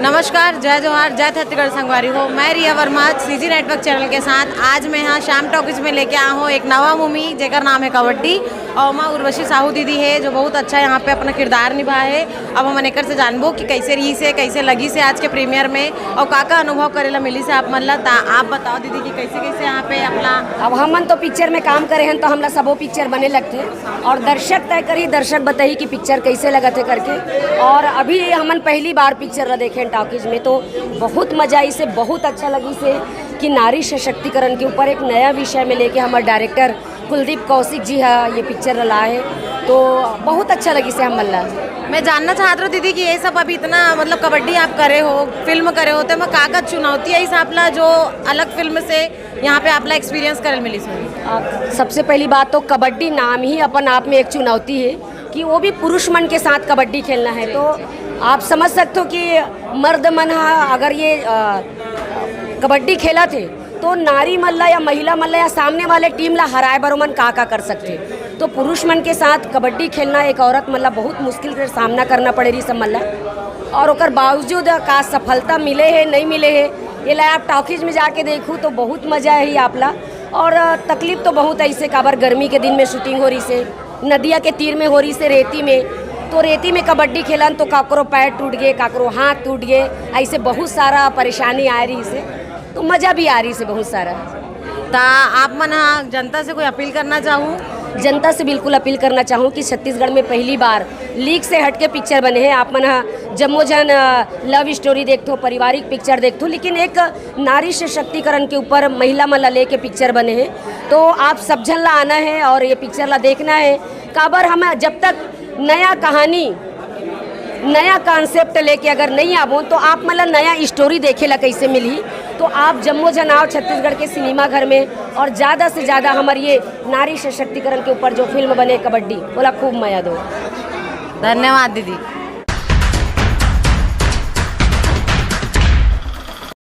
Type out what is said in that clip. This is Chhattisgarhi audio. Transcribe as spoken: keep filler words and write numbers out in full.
नमस्कार, जय जोहार, जय छत्तीसगढ़ संगवारी हो। मैं रिया वर्मा, सीजी नेटवर्क चैनल के साथ आज मैं यहाँ श्याम टॉकीज में लेके आया हूँ एक नवा मूवी जेकर नाम है कबड्डी। और माँ उर्वशी साहू दीदी है जो बहुत अच्छा यहाँ पे अपना किरदार निभा है। अब हमन एकर से जानबो कि कैसे रहिस हे, कैसे लगिस हे आज के प्रीमियर में और का का अनुभव करे ला मिलिस हे आप मन ला। ता आप बताओ दीदी कि कैसे कैसे यहाँ पे अपना अब हमन तो पिक्चर में काम करे हन तो हमला सबो पिक्चर बने लगथे और दर्शक तय करही, दर्शक बताही कि पिक्चर कैसे लगत हे करके। और अभी हमन पहली बार पिक्चर ला देखे हन टॉकीज में, तो बहुत मजा आइस हे, बहुत अच्छा लगिस हे कि नारी सशक्तिकरण के ऊपर एक नया विषय में लेके हमर डायरेक्टर कुलदीप कौशिक जी हा ये पिक्चर ला लाए हे, तो बहुत अच्छा लगिस हे हमन ला। मैं जानना चाहत रहूँ दीदी कि ये सब अभी इतना मतलब कबड्डी आप करे हो, फिल्म करे हो, तो मैं का का चुनौती आइस आप ला जो अलग फिल्म से यहाँ पे आप ला एक्सपीरियंस करे मिलिस हो? आ, सबसे पहली बात तो कबड्डी नाम ही अपन आप में एक चुनौती है कि वो भी पुरुष मन के साथ कबड्डी खेलना है। तो आप समझ सकते हो कि मर्द मन हा अगर ये आ, कबड्डी खेलथे तो नारी मन ला या महिला मन ला या सामने वाले टीम ला हराए बर ओमन का का कर सकथे। तो पुरुष मन के साथ कबड्डी खेलना एक औरत मन ला बहुत मुश्किल के सामना करना पड़े रहिस हे मन ला। और ओकर बावजूद का सफलता मिले हे नहीं मिले हे, ये ला आप टॉकीज में जाके देखू तो बहुत मजा आही आप ला। और तकलीफ तो बहुत आइस हे, काबर गर्मी के दिन में शूटिंग हो रहिस हे, नदिया के तीर में हो रहिस हे, रेती में। तो रेती में कबड्डी खेलन तो काकरो पैर टूट गे, काकरो हाथ टूट गे, ऐसे बहुत सारा परेशानी आए रहिस हे। तो मजा भी आ रहिस हे बहुत सारा। ता आप मन हा जनता से कोई अपील करना चाहू? जनता से बिल्कुल अपील करना चाहूँ कि छत्तीसगढ़ में पहली बार लीक से हटके पिक्चर बने हे। आप मन हा जम्मो झन लव स्टोरी देखथो, पारिवारिक पिक्चर देखथो, लेकिन एक नारी सशक्तिकरण के ऊपर महिला मन ला लेके पिक्चर बने हे। तो आप सब झन ला आना है और ये पिक्चर ला देखना है। काबर हम जब तक नया कहानी, नया कॉन्सेप्ट लेके अगर नहीं आबो तो आप मन ला नया स्टोरी देखे ला कैसे मिलही? तो आप जम्मो झन आओ छत्तीसगढ़ के सिनेमा घर में और ज़्यादा से ज़्यादा हमर ये नारी सशक्तिकरण के ऊपर जो फिल्म बने कबड्डी, ओला खूब मया दो। धन्यवाद दीदी।